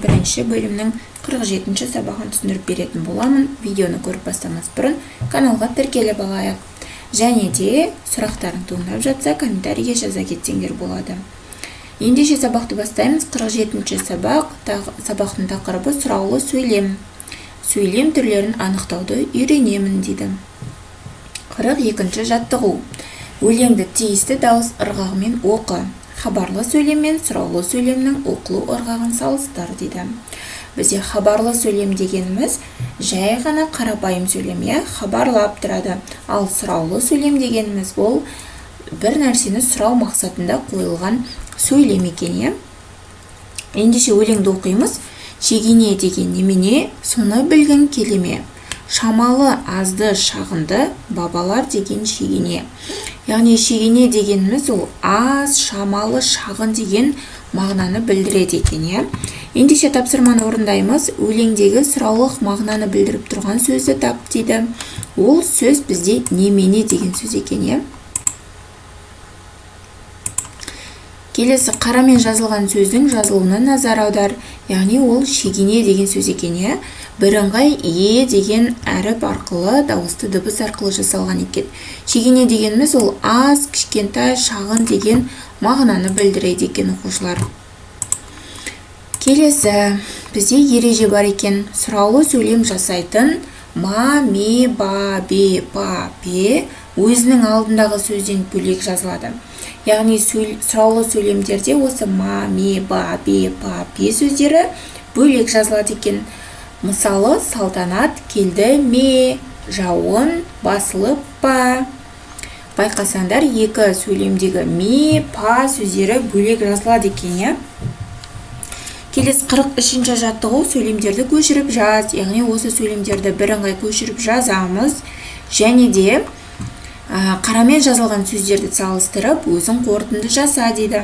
Бірінші бөлімнің 47-ші сабағын түсіндіріп беретін боламын. Видеоны көріп бастамас бұрын каналға тіркеліп алайық. Және де сұрақтарың туындап жатса, комментарийге жаза кетсеңдер болады. Ендеше сабақты бастаймыз. 47-ші сабақ, сабақтың тақырыбы сұраулы сөйлем. Сөйлем түрлерін анықтауды үйренемін дейді. 42-ші жаттығу. Өлеңді тиісті дауыс ырғағымен оқы. Хабарлы сөйлем мен сұраулы сөйлемнің оқылу ырғағын салыстыр дейді. Бізде хабарлы сөйлем дегеніміз жай ғана қарапайым сөйлем, иә, хабарлап тұрады. Ал сұраулы сөйлем дегеніміз ол бір нәрсені сұрау мақсатында қойылған сөйлем екен, иә. Ендеше өлеңді оқимыз. Шегене деген немене, соны білгің келе ме? Шамалы, азды, шағынды бабалар деген шегене. Яғни шегене дегеніміз ол аз, шамалы, шағын деген мағынаны білдіреді екен, иә. Ендеше тапсырманы орындаймыз. Өлеңдегі сұраулық мағынаны білдіріп тұрған сөзді тап дейді. Ол сөз бізде немене деген сөз екен, иә. Келесі қарамен жазылған сөздің жазылуына назар аудар. Яғни ол шегене деген сөз екен, иә. Бірыңғай е деген әріп арқылы, дауысты дыбыс арқылы жасалған екен. Шегене дегеніміз ол аз, кішкентай, шағын деген мағынаны білдіреді екен, оқушылар. Келесі бізде ереже бар екен. Сұраулы сөйлем жасайтын ма, ме, ба, бе, па, пе өзінің алдындағы сөзден бөлек жазылады. Яғни сұраулы сөйлемдерде осы ма, ме, ба, бе, па, пе сөздері бөлек жазылады екен. Мысалы, Салтанат келді ме, жауын басылып па. Байқасаңдар, екі сөйлемдегі ме, па сөздері бөлек жазылады екен, иә. Келесі 43-ші жаттығу, сөйлемдерді көшіріп жаз. Яғни осы сөйлемдерді бірыңғай көшіріп жазамыз. Және де қарамен жазылған сөздерді салыстырып, өзің қорытынды жаса дейді.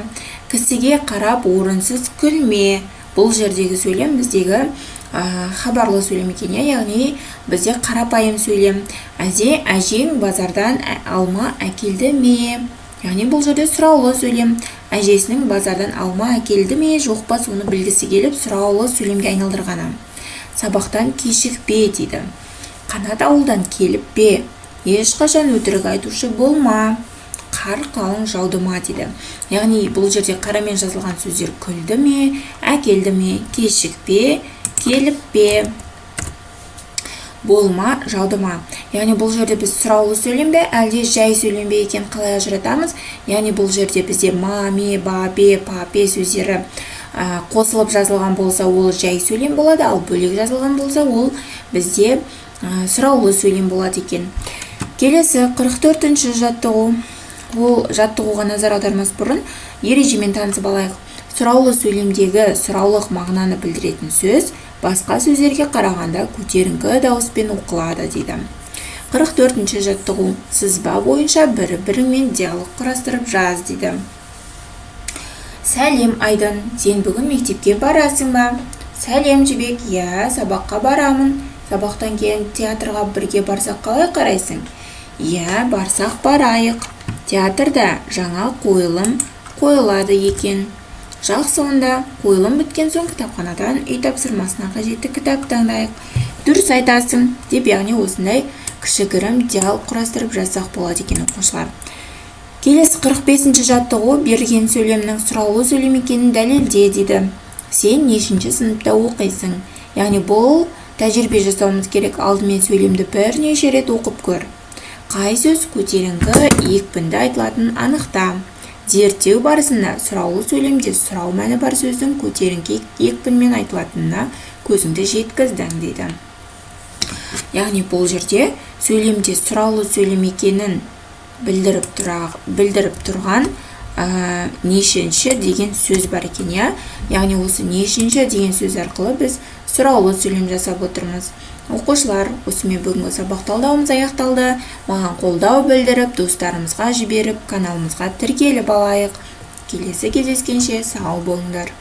Кісіге қарап орынсыз күлме. Бұл жердегі сөйлем біздегі хабарлы сөйлем екен, иә, яғни бізде қарапайым сөйлем. Әзе, әжең базардан алма әкелді ме? Яғни бұл жерде сұраулы сөйлем. Әжесінің базардан алма әкелді ме, жоқ па, соны білгісі келіп сұраулы сөйлемге айналдырғаны. Сабақтан кешікпе дейді. Қанат ауылдан келіп пе? Ешқашан өтірік айтушы болма. Қар қалың жауды ма дейді. Яғни бұл жерде қарамен жазылған сөздер күлді ме, әкелді ме, кешікпе, келіп пе, болма, жауды ма. Яғни бұл жерде біз сұраулы сөйлем бе, әлде жай сөйлем бе екен қалай ажыратамыз? Яғни бұл жерде бізде ма, ме, ба, бе, па, пе сөздері қосылып жазылған болса, ол жай сөйлем болады, ал бөлек жазылған болса, ол бізде сұраулы сөйлем болады екен. Келесі 44-ші жаттығу. Ол жаттығуға назар аудармас бұрын ережемен танысып алайық. Сұраулы сөйлемдегі сұраулық мағынаны білдіретін сөз басқа сөздерге қарағанда көтеріңкі дауыспен оқылады дейді. 44-ші жаттығу. Сызба бойынша бір-біріңмен диалог құрастырып жаз дейді. Сәлем, Айдын, сен бүгін мектепке барасың ба? Сәлем, Жібек, иә, сабаққа барамын. Сабақтан кейін театрға бірге барсақ қалай қарайсың? Иә, барсақ барайық. Театрда жаңа қойылым қойылады екен. Жақсы онда, қойылым біткен соң кітапханадан үй тапсырмасына қажетті кітап таңдайық. Дұрыс айтасың, деп, яғни осындай кішігірім диалог құрастырып жазсақ болады екен, оқушылар. Келесі 45-ші жаттығу, берген сөйлемнің сұраулы сөйлем екенін дәлелде дейді. Сен нешінші сыныпта оқисың? Яғни бұл тәжірибе жасауымыз керек. Алдымен сөйлемді бірнеше рет оқып көр. Қай сөз көтеріңкі екпінді айтылатынын анықта. Зерттеу барысында сұраулы сөйлемде сұрау мәні бар сөздің көтеріңкі екпінмен айтылатынына көзіңді жеткіздің дейді. Яғни бұл жерде сөйлемде сұраулы сөйлем екенін білдіріп тұрған нешінші деген сөз бар екен, иә. Яғни осы нешінші деген сөз арқылы біз сұраулы сөйлем жасап отырмыз. Оқушылар, осымен бүгінгі сабақ талдауымыз аяқталды. Маған қолдау білдіріп, достарымызға жіберіп, каналымызға тіркеліп алайық. Келесі кездескенше сау болыңдар.